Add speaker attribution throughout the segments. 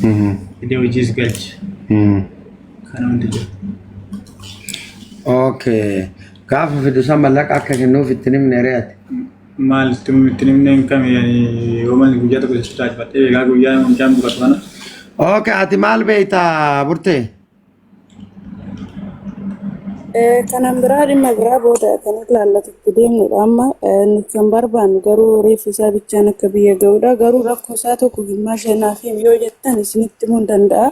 Speaker 1: Fidee hojiis galche. Kana hundi jira.
Speaker 2: Okay. Gaafa fidu san mallaqa akka kennuuf itti himne ree ati.
Speaker 1: Maal itti itti himne hin kami yoo maal guyyaa tokko jechuudha taajifadhee egaa guyyaa mucaan boqotu kana.
Speaker 2: Okay, ati maal beekta burtee?
Speaker 3: Kanan biraa dhimma biraa booda kan ilaallatutti deemnudha amma nuti kan barbaannu garuu reeffi isaa bichaan akka biyya ga'udha. Garuu rakkoo isaa tokko gimmaasha naaf himi yoo jettan isinitti himuu hin danda'a.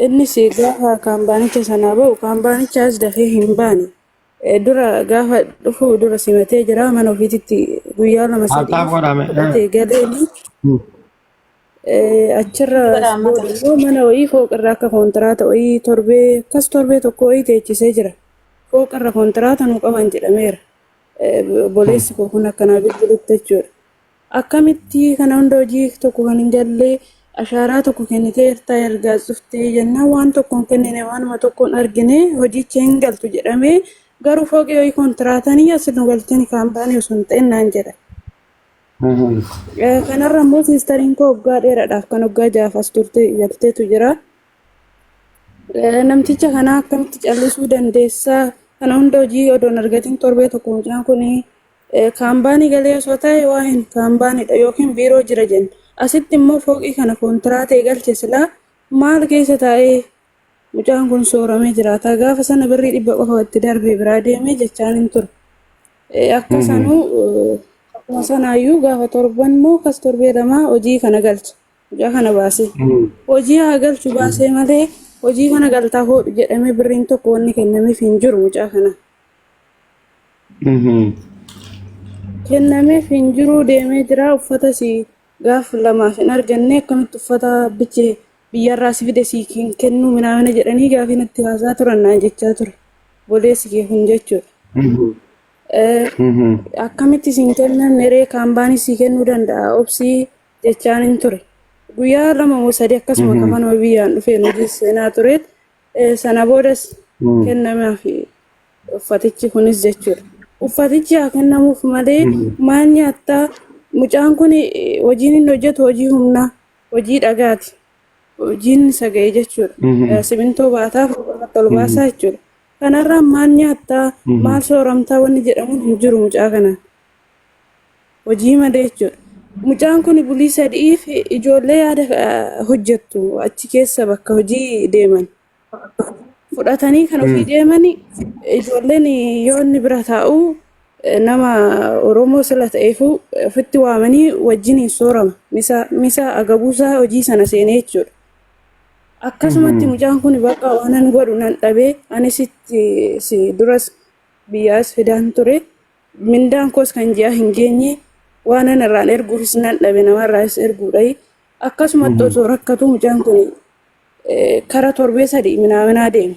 Speaker 3: Innis gaafa kaampaanicha sanaa ba'u kaampaanichaas dafee hin baane. Dura gaafa dhufu dura simatee jira mana ofiititti guyyaa lama
Speaker 2: Taap
Speaker 3: sadiif
Speaker 2: godhame.
Speaker 3: fudhatee galeeni. Achirra booda immoo mana wayii fooqirra akka koontiraata wayii torbee akkas torbee tokko wayii teechisee jira. Fooqirra koontiraata nu qaban jedhameera. Obboleessi koo kun akkanaa bilbilutti jechuudha. Akkamitti kana hunda hojii tokko kan hin galle ashaaraa tokko kenniteerta ergaa cuftee jennaan waan tokko hin kennine waanuma tokko hin argine hojicha hin galtu jedhamee garuu fooqii wayii koontiraatanii as nu galchanii kaampaanii osoo hin ta'in naan jedha. Kanarra immoo siistariin koo waggaa dheeraadhaaf kan waggaa ja'aaf as turte galteetu jira. Namticha kana akkamitti callisuu dandeessaa? Kana hunda hojii odoo hin argatin torbee tokko mucaan kun kaampaanii galee osoo ta'e waa hin kaampaaniidha yookiin biiroo jira jenna. Asitti immoo fooqii kana kontiraata galche silaa maal keessa taa'ee mucaan kun sooramee jiraata. Gaafa sana birrii 100 qofa itti darbee biraa deemee jechaan hin ture. Akka sanuu akkuma sanaayyuu gaafa torban moo akkas torbee lamaa hojii kana galche. Mucaa kana baasee. Hojii haa galchu baasee malee hojii kana galtaa hodhu jedhamee birriin tokko wanni kennameef hin jiru mucaa kana. Kennameef hin jiru deemee jira uffata si gaaf lamaaf hin arganne akkamitti uffata biche biyyarraa si fide sii hin kennuu minaamina jedhanii gaafii natti kaasaa turan naan jechaa ture. Boleessi kee kun jechuudha. Akkamitti siin kennan ree kaampaanii sii kennuu danda'a obsii jechaan hin ture. Guyyaa lama moo sadi akkasuma kafanuma biyyaan dhufeen hojii seenaa tureet sana boodas kennamaaf uffatichi kunis jechuudha. Uffatichi haa kennamuuf malee maal nyaattaa mucaan kun hojiin inni hojjetu hojii humnaa hojii dhagaati. Hojiin isa ga'e jechuudha. Simintoo baataa fuulduratti ol baasaa jechuudha. Kanarraa maal nyaattaa maal sooramtaa wanni jedhamuun hin jiru mucaa kanaan. Hojii malee jechuudha. Mucaan kun bulii sadiif ijoollee yaada hojjettu achi keessa bakka hojii deeman. Fudhatanii kan ofii deeman ijoolleen yoo inni bira taa'u nama Oromoo sila ta'eefu ofitti waamanii wajjin hin soorama. Misa misa agabuusaa hojii sana seenee jechuudha. Akkasumatti mucaan kun bakka waanan godhu nan dhabee anis itti si duras biyyaas fidaan ture. Mindaan koos kan ji'a hin geenye waanan irraan erguufis nan dhabe namarraas erguudha. Akkasumatti osoo rakkatu mucaan kun kara torbee sadii minaaminaa deeme.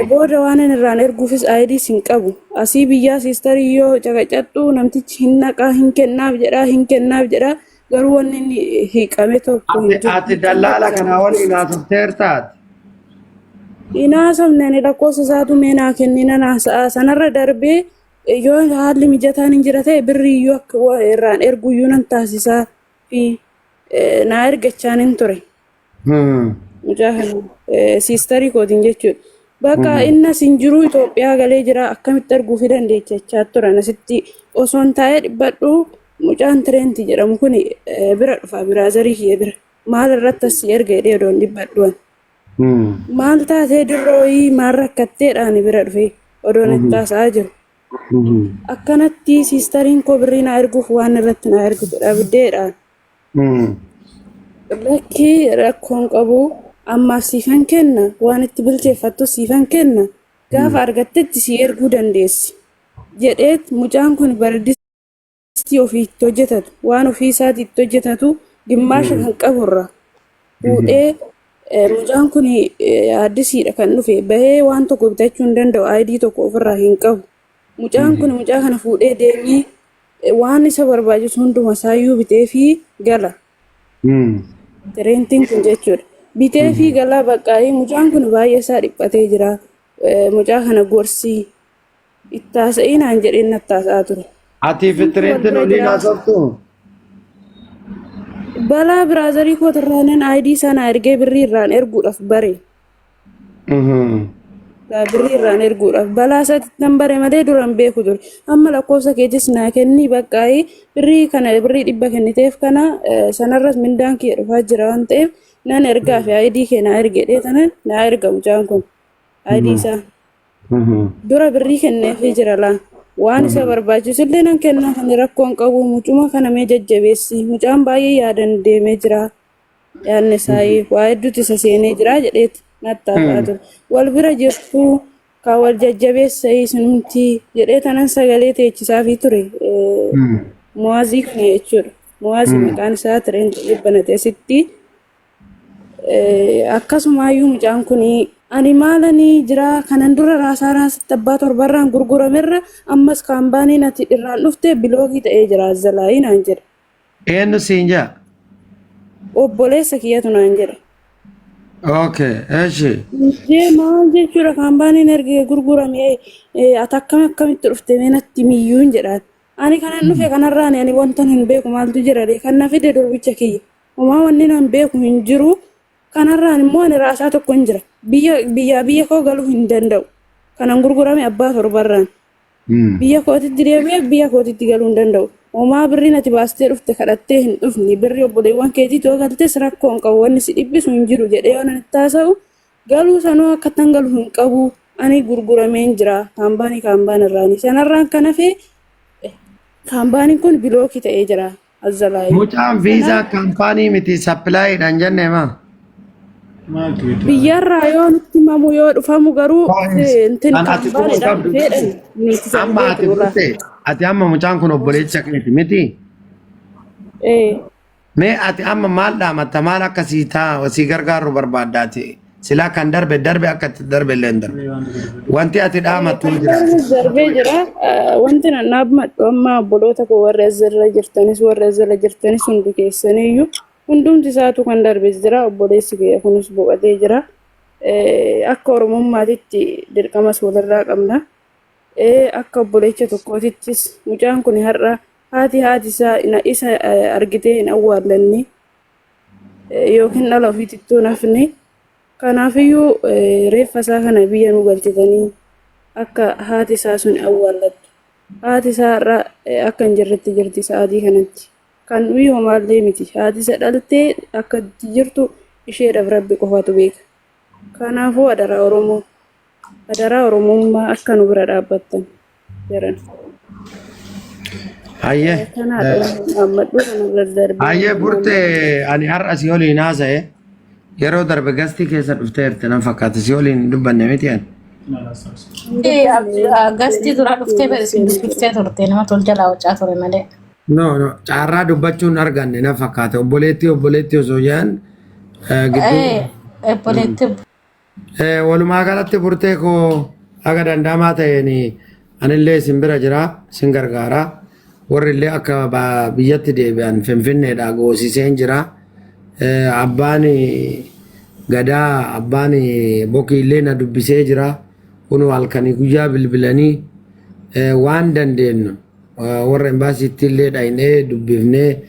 Speaker 3: Booda waan inni irraan erguufis IDs hin qabu. Asii biyyaa siistarii yoo caqacadhu namtichi hin naqaa hin kennaaf jedhaa hin kennaaf jedhaa garuu wanni inni hiiqame tokko hin
Speaker 2: Ati
Speaker 3: jiru.
Speaker 2: ati dallaala kanaa waliin haasofteertaati.
Speaker 3: Hin haasofne ani lakkoofsa isaatu mee naa kenni nan haasa'a sanarra darbee yoo haalli mijataan hin jira ta'e birrii iyyuu akka irraan ergu iyyuu nan taasisaa fi naa ergachaan hin ture. Mucaa kana siistarii kootiin jechuudha. Bakka inni as hin jiru Itoophiyaa galee jira akkamitti arguu fi dandeecha jechaa turan asitti osoo hin taa'ee dhibbadhu mucaan Tireenti jedhamu kun bira dhufa biraazarii kiyya bira maal irratti as si erga jedhee odoon dhibbadhu ani. Maal taatee dirrooyii maal rakkatteedhaan bira dhufe odoon itti haasa'aa jiru. Akkanatti siistariin koo birrii naa erguuf waan irratti naa ergitu dhabdeedhaan. Lakki rakkoon qabu ammaaf siifan kenna waan itti bilcheeffattu siifan kenna gaafa argattetti si erguu dandeessi jedheet mucaan kun baradistii ofii itti hojjetatu waan ofii isaatii itti hojjetatu gimmaasha kan qaburra fuudhee mucaan kun addisiidha kan dhufe bahee waan tokko bitachuu hin danda'u ID tokko ofirraa hin qabu mucaan kun mucaa kana fuudhee deemee waan isa barbaachisu hunduma isaayyuu biteefii gala. Tireentiin kun jechuudha. Biteefii gala baqqaa'ee mucaan kun baay'ee isaa dhiphatee jira. Mucaa kana gorsii itti haasa'ii naan jedheen natti haasa'aa ture.
Speaker 2: Atii fi
Speaker 3: Hundumtu wal
Speaker 2: Tireentiin
Speaker 3: bira
Speaker 2: waliin
Speaker 3: jira.
Speaker 2: haasoftu?
Speaker 3: Balaa brother kootirraanan ID sana ergee birrii irraan erguudhaaf bare. Birrii irraan erguudhaaf balaa isaatti nan bare malee duraan beeku ture. Amma lakkoofsa keetis naa kenni, baqqaa'ee birrii kana, birrii 100 kenniteef kana sanarras mindaan kiyya dhufaa jira waan ta'eef nan ergaa fi ID kee naa ergedhee tanan naa erga mucaan kun ID isaa. Dura birrii kenneefii jira laa. Waan isa barbaachisu illee nan kennaa, kan rakkoon qabu mucuma kana mee jajjabeessi. Mucaan baay'ee yaadan deemee jira. Yaadni isaa waa hedduutu isa seenee jira jedheeti natti haasa'aa ture. Wal bira jirtu kan wal jajjabeessa isinumti jedhee tanan sagalee teechisaafii ture. Muwaazii kana jechuudha. Muwaazii maqaan isaa tireen ta'ee banate asitti. Akkasumaayyuu mucaan kun ani maalanii jira, kanan dura raasaa raasatti abbaa torbarraan gurguramerra ammas kaampaaniin ati irraan dhufte block ta'ee jira azzalaayii naan jedha.
Speaker 2: Eenyu siin jaa?
Speaker 3: Obboleessa kiyyatu naan jedha.
Speaker 2: Okay, eshi.
Speaker 3: Jee maal jechuudha, kaampaaniin erga gurgurame ati akkam akkamitti dhufte, mee natti miyyuun jedhaan. Ani kanan dhufe kanarraan ani wanta hin beeku maaltu jira, kan na fide durbicha kiyya. Homaa wanni nan beeku hin jiru. Kanarraan immoo ani raasaa tokko hin jira. Biyya biyyaa biyya koo galuu hin danda'u. Kanan gurgurame abbaa torbarraan. Biyya kootitti deebi'ee biyya kootitti galuu hin danda'u. Homaa birriin ati baastee dhufte kadhattee hin dhufne, birri obboleewwan keetii too galtes rakkoo hin qabu, wanni si dhiphisu hin jiru jedhee waan ani taasa'u galuu sanuu akka tan galu hin qabu. Ani gurgurameen jira kaampaanii kaampaan irraani. Sanarraan kan hafe kaampaaniin kun block ta'ee jira. Azzalaayii.
Speaker 2: Mucaan viizaa kaampaanii miti supplyiidhaan jennee maa?
Speaker 1: Maaltu itti
Speaker 3: Biyyarraa yoo nutti himamu yoo dhufamu garuu intin
Speaker 2: Kan ati quba
Speaker 3: kaampaaniidhaan
Speaker 2: qabdu
Speaker 3: dhufeedhan nuti san
Speaker 2: amma ati
Speaker 3: beeknu laa.
Speaker 2: burte, ati amma mucaan kun obboleessa keeti miti.
Speaker 3: Ee.
Speaker 2: Mee ati amma maal dhaamatta, maal akka sii taa sii gargaaru barbaaddaati? Silaa kan darbe darbe, akka itti darbe illee hin darbe.
Speaker 1: Waan tokko dubbatu.
Speaker 2: Wanti ati dhaamattu hin jira.
Speaker 3: Darbes darbee jira. Wanti nan dhaammadhu amma obboloota koo warri asirra jirtanis, warri asirra jirtanis, hundi keessaniyyuu, hundumti isaatu kan darbes jira. Obboleessi kiyya kunis boqotee jira. Akka Oromummaatitti dirqamas walirraa qabna. Akka obboleecha tokkootittis mucaan kun har'a haati isaa isa argitee hin awwaallanne yookiin dhala ofiitittuu hin hafne. Kanaafiyyuu reeffa isaa kana biyya nu galchitanii akka haati isaa sun awwaallattu. Haati isaa har'a akka hin jirretti jirti sa'aatii kanatti. Kan nuyi homaallee miti. Haati isa dhaltee akka itti jirtu isheedhaaf Rabbi qofatu beeka. Kanaafuu adaraa Oromoo, adaraa Oromummaa akka nu bira dhaabbattan jedhan.
Speaker 2: Hayyee.
Speaker 3: Kanaadha waan dhaammadhu kanarra darbee.
Speaker 2: Hayyee burtee, ani har'a si waliin haasa'e, yeroo darbe gastii keessa dhufteerti nan fakkaata, si waliin hin dubbanne miti ani.
Speaker 4: Gastii dura dhuftee dubbiftee turte, nama tol jalaa wacaa ture malee.
Speaker 2: No, carraa dubbachuun arganne na fakkaata, obboleettii obboleettii osoo jedhan gidduu.
Speaker 4: Obboleettii.
Speaker 2: Walumaa galatti burtee koo, haga danda'amaa ta'een anillee isin bira jira, isin gargaara. Warri illee akka biyyatti deebi'an Finfinneedha goosiseen jira. Abbaan gadaa, abbaan bokii illee na dubbisee jira. Kun halkanii guyyaa bilbilanii waan dandeenyu warra embaasiitti illee dhaynee dubbifnee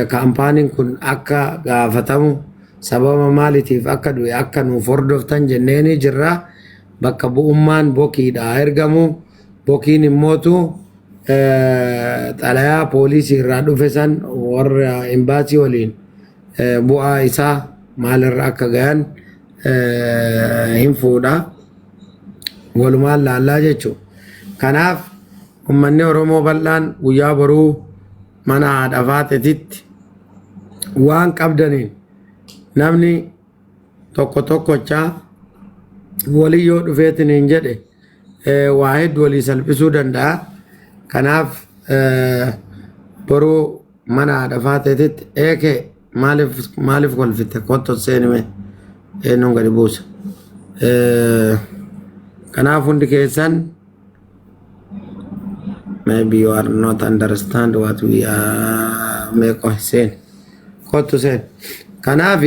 Speaker 2: kaampaaniin kun akka gaafatamu, sababa maaliitiif akka du'e akka nuuf hordoftan jenneeni jirra. Bakka bu'ummaan bokiidha ergamu. Bokiin immootu xalayaa poolisii irraa dhufe san warra embaasii waliin bu'aa isaa maalirra akka gahan hin fuudha. Walumaan laallaa jechuudha. Kanaaf uummanni Oromoo bal'aan guyyaa boruu mana haadha faaxetitti waan qabdaniin namni tokko tokkochaa walii yoo dhufeetiin hin jedhe waa hedduu walii salphisuu danda'a. Kanaaf boruu mana haadha faaxetitti eeke maaliif maaliif kolfitte, kotto seenime, eenyuun gadi buusa. Kanaaf hundi keessan, maybe you are not understand what we are, meeqo seen, kottu seen. Kanaaf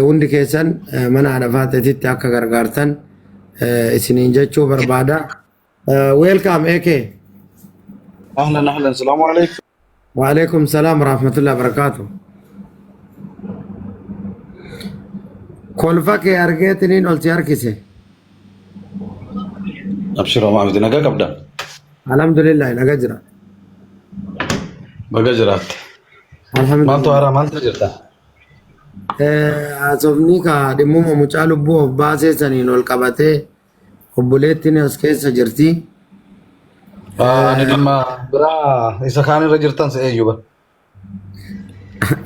Speaker 2: hundi keessan mana haadha faaxetitti akka gargaartan isiniin jechuu barbaada. Welcome, AK.
Speaker 5: اهلا اهلا، السلام عليكم.
Speaker 2: وعليكم السلام ورحمة الله وبركاته. Kolfa kee argeetiniin ol si harkise.
Speaker 5: Abshiroo maamiti nagaa qabda.
Speaker 2: Alhamdulillah, naga jira.
Speaker 5: Baga jiraatte. Maaltu
Speaker 2: Alhamdulillah.
Speaker 5: haaraa maaltu jirta?
Speaker 2: Haasofni ka dhimmuma mucaa lubbuu of baasee saniin ol qabatee obboleettiin as keessa jirti.
Speaker 5: Ani dhimma biraa isa kaan irra jirtan se'ee iyyuu bara.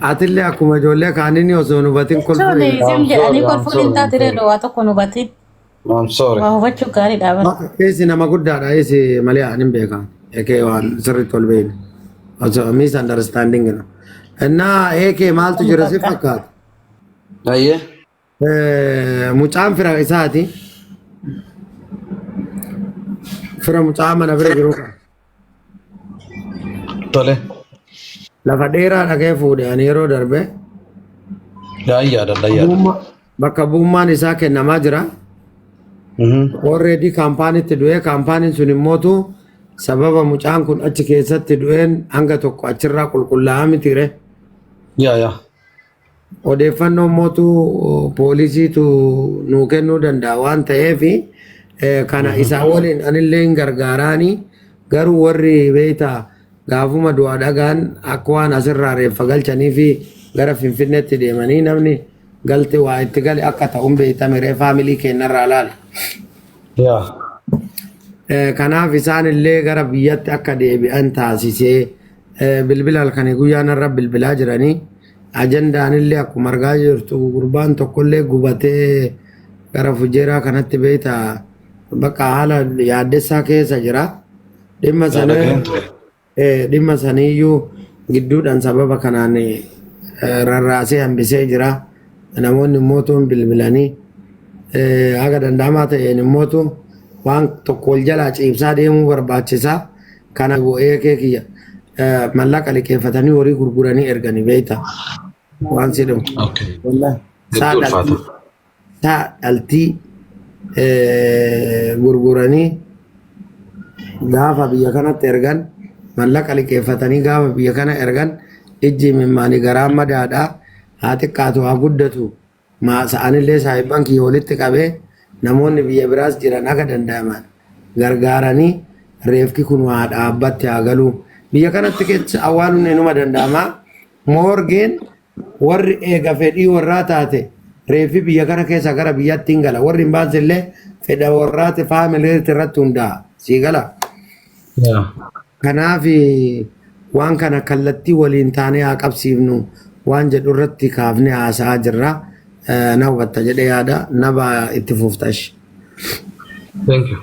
Speaker 2: Atillee akkuma ijoollee kaaniin osoo hin hubatin
Speaker 4: Jechuun
Speaker 2: kolfuu.
Speaker 4: isin
Speaker 5: I'm
Speaker 4: jedhanii
Speaker 5: sorry, I'm
Speaker 4: kolfuun hin
Speaker 5: sorry, I'm
Speaker 4: taate
Speaker 5: sorry.
Speaker 4: waa tokko nu hubatin.
Speaker 5: I'm sorry.
Speaker 4: Waa hubachuu gaariidha bara.
Speaker 2: Keessi nama guddaadha. Eessi malee ani hin beekan. Ekee waan sirriitti ol beekne. Osoo misunderstanding na. Innaa eekee maaltu jira si fakkaata?
Speaker 5: Ayyee.
Speaker 2: Mucaan fira isaati. Fira mucaa mana bira jiru kana.
Speaker 5: Tole.
Speaker 2: Lafa dheeraa dhagee fuudhe ani yeroo darbe.
Speaker 5: Yaadda yaadda.
Speaker 2: Bakka bu'ummaan isaa kennamaa jira. Already kaampaaniitti du'ee, kaampaaniin sun immootu sababa mucaan kun achi keessatti du'een hanga tokko achirraa qulqullaa'aa mitiire.
Speaker 5: Yaa yaa.
Speaker 2: Odeeffannoo mootu poolisiitu nuu kennuu danda'a waan ta'eef, kana isaa waliin anillee hin gargaaraani. Garuu warri beektaa gaafuma du'a dhagaan akka waan asirraa reeffa galchanii fi gara Finfinneetti deemanii namni galte waa itti gale akka ta'uun beekame faamilii keenyarraa laala.
Speaker 5: Yaa.
Speaker 2: Kanaaf isaan illee gara biyyatti akka deebi'an taasisee, bilbila halkanii guyyaa narra bilbilaa jiranii, ajandaan illee akkuma argaa jirtu gurbaan tokkollee gubatee gara Fujeeraa kanatti beektaa bakka haala yaaddessaa keessa jira. Dhimma sana
Speaker 5: Dhageen ture.
Speaker 2: Dhimma saniiyyuu gidduudhaan sababa kanaan rarraasee hambisee jira. Namoonni mootuun bilbilanii haga danda'amaa ta'een immootu waan tokko wal jalaa ciibsaa deemuu barbaachisaa. Kana bu'ee kee kiyya mallaqa liqeeffatanii horii gurguranii erganii beekta. Waan si dhumu.
Speaker 5: Okay.
Speaker 2: Wallahi. Saa
Speaker 5: Hedduu ulfaata.
Speaker 2: dhaltii saa dhaltii gurguranii gaafa biyya kanatti ergan, mallaqa liqeeffatanii gaafa biyya kana ergan, ijji mimmaanii garaan madaadhaa, haa xiqqaatu haa guddatu sa'anillee saahibban kiyya walitti qabee namoonni biyya biraas jiran akka danda'aman gargaaranii reefki kun waa dhaabbatti haa galuu, biyya kanatti keessa awwaaluun inuma danda'ama. Moorgeen warri eega fedhii warraa taate reeffi biyya kana keessa gara biyyatti hin gala. Warri hin baase illee fedha warraati, faamiliirti irratti hundaa'a, sii gala.
Speaker 5: Yaa.
Speaker 2: Kanaaf waan kana kallattii waliin taanee haa qabsiifnu waan jedhu irratti kaafnee haasa'aa jirra. Na hubatta jedhee yaada naba itti fuuftash.
Speaker 5: Thank you.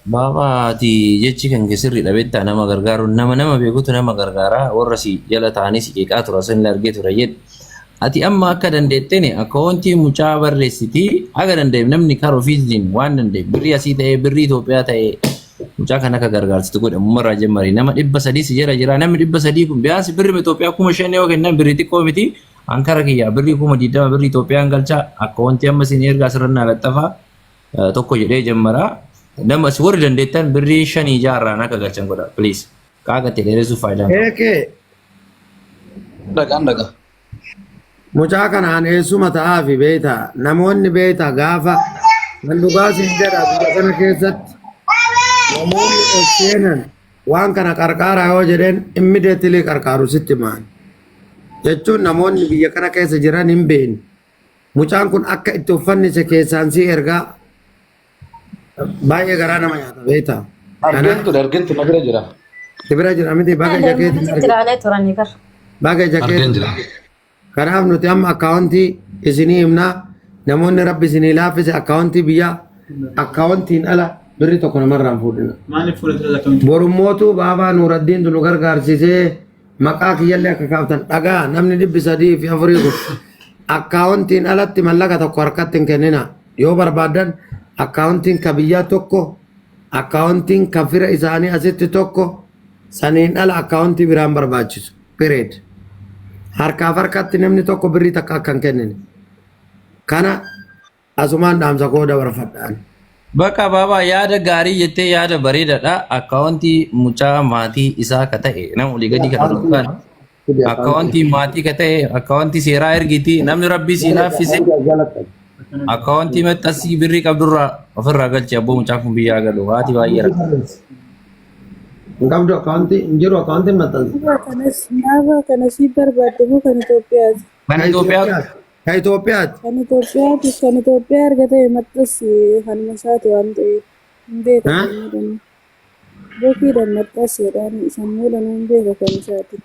Speaker 6: Baaba, ati jechi kan kee sirriidha beektaa. Nama gargaaru nama nama beekutu nama gargaara. Warra si jala ta'anii si qeeqaa tura san argee tura jedhe. Ati amma akka dandeetteni akkaawuntii mucaa barreessitii akka danda'eef namni karaa ofiitiin waan danda'eef birrii asii ta'ee birrii Itoophiyaa ta'ee mucaa kan akka gargaarsitu godhe. Uummarraa jemmari nama 300 si jala jira. Namni 300 kun biyaansi birrii Itoophiyaa 5,000 yoo kennan birrii xiqqoo miti. Ankara kiyyaa birrii 20,000 birrii Itoophiyaan galchaa, akkaawuntii amma isin ergaa asirra naa laxxafaa tokko jedhee jemmara. Nama si warri dandeettan birrii shanii jaarraan akka galchan godha, please. Qaaqatti dheeressuuf faayidaan qabu.
Speaker 2: Eekee.
Speaker 5: Dhagaan dhagaa.
Speaker 2: Mucaa kanaan eessuma ta'aa fi beektaa namoonni beektaa gaafa nan dhugaa siin jedha, biyya kana keessatti namoonni ol seenan waan kana qarqaaraa yoo jedheen immediately qarqaaru sitti maan jechuun namoonni biyya kana keessa jiran hin beekne. Mucaan kun akka itti uffannise keessaan si ergaa, baay'ee garaa nama nyaata beektaa.
Speaker 5: Argeen ture, argeen ture, na bira jira.
Speaker 2: Si bira jira miti? Baga ija keetiin
Speaker 4: Sitti
Speaker 2: argite.
Speaker 4: ilaalee turanii bara.
Speaker 2: Baga ija
Speaker 5: Argeen
Speaker 2: keetiin.
Speaker 5: jira.
Speaker 2: Kanaaf nuti amma akkaawuntii isinii himnaa, namoonni rabbi isinii laaffise akkaawuntii biyyaa, akkaawuntiin ala birri tokko namarraa hin fuudhina.
Speaker 1: Maaliif fuula dura akkamitti?
Speaker 2: Borummootu baabaa Nuuraddiintu nu gargaarsisee maqaa kiyyallee akka kaaftan dhagaa. Namni 304 kun akkaawuntiin alatti mallaqa tokko harkatti hin kennina. Yoo barbaadan akkaawuntiin ka biyyaa tokko, akkaawuntiin ka fira isaanii asitti tokko, saniin ala akkaawuntii biraan barbaachisu. Period. Harkaaf harkatti namni tokko birrii takka akka hin kennine. Kana asumaan dhaamsa koo dabarfadhaan.
Speaker 6: Bakka baabaa, yaada gaarii jettee, yaada bareedaadha. Akkaawuntii mucaa maatii isaa ka ta'e nama olii gadi kan dhugaan. Akkaawuntii maatii ka ta'e akkaawuntii seeraa ergiti, namni rabbii sii laaffise. Akkaawwantii maxxansii birrii qabdurraa ofirraa galchi abboo mucaan kun biyyaa galu haati baay'ee rakkata.
Speaker 2: Hin qabdu akkaawwantii hin jiru akkaawwantiin maxxansa.
Speaker 3: Naaba kanas naaba kanasii barbaadde moo kan Itoophiyaati?
Speaker 6: Kan
Speaker 2: Ka
Speaker 6: Itoophiyaa
Speaker 2: Itoophiyaati. Ka Itoophiyaati.
Speaker 3: Kan Itoophiyaati kan Itoophiyaa erga ta'e maxxansi kanuma isaati waan ta'eef hin beeka
Speaker 2: Ha?
Speaker 3: sammuudhaan. Bokiidhaan maxxansiidhaan sammuudhaan hin beeka kan isaati.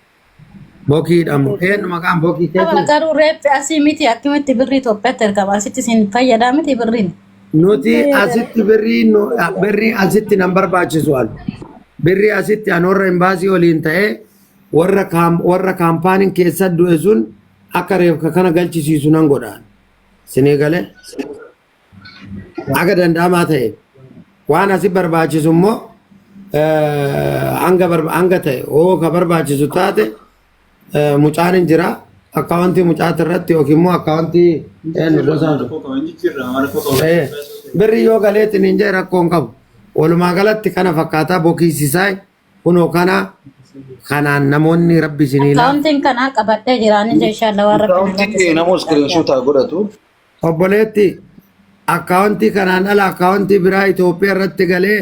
Speaker 2: Bokiidha moo eenyu maqaan bokii
Speaker 4: Tapha
Speaker 2: keetii?
Speaker 4: garuu reeffi asii miti akkamitti birrii Itoophiyaatti ergama asitti isin fayyadaa miti birriin.
Speaker 3: Hin
Speaker 2: Nuti
Speaker 3: fayyada.
Speaker 2: asitti birrii nu birrii asitti nan barbaachisu an. Birrii asitti an warra imbaasii waliin ta'ee warra kaam warra kaampaaniin keessa du'e sun akka reefka kana galchisiisu nan godha. Sinii galee akka danda'amaa ta'e waan asi barbaachisu immoo hanga hanga ta'e hoo ka barbaachisu taate mucaan hin jira akkaawwantii mucaati irratti yookiin immoo akkaawwantii eenyu gosaan
Speaker 1: Rakkoo qaba hin jijjiirra rakkoo qaba.
Speaker 2: Birri yoo galeetiin hin jee rakkoo hin qabu. Walumaa galatti kana fakkaataa bokiisisaa kunoo kana kanaan namoonni rabbi isinii laaf.
Speaker 4: Akkaawuntiin kanaa qabadhee jira ani inshallah waan rabbi na
Speaker 5: Akkaawuntii
Speaker 4: laffise.
Speaker 5: namoo iskiriinshoot haa godhatu.
Speaker 2: Obboleetti akkaawuntii kanaan ala akkaawuntii biraa Itoophiyaa irratti galee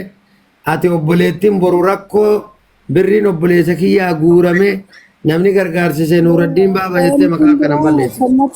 Speaker 2: ati obboleettiin boru rakkoo birriin obboleessa kiyyaa guurame namni gargaarsise Nuuraddiin baaba jettee maqaa
Speaker 3: Akkaawuntiin
Speaker 2: kana
Speaker 3: biraa
Speaker 2: balleessite.
Speaker 3: kan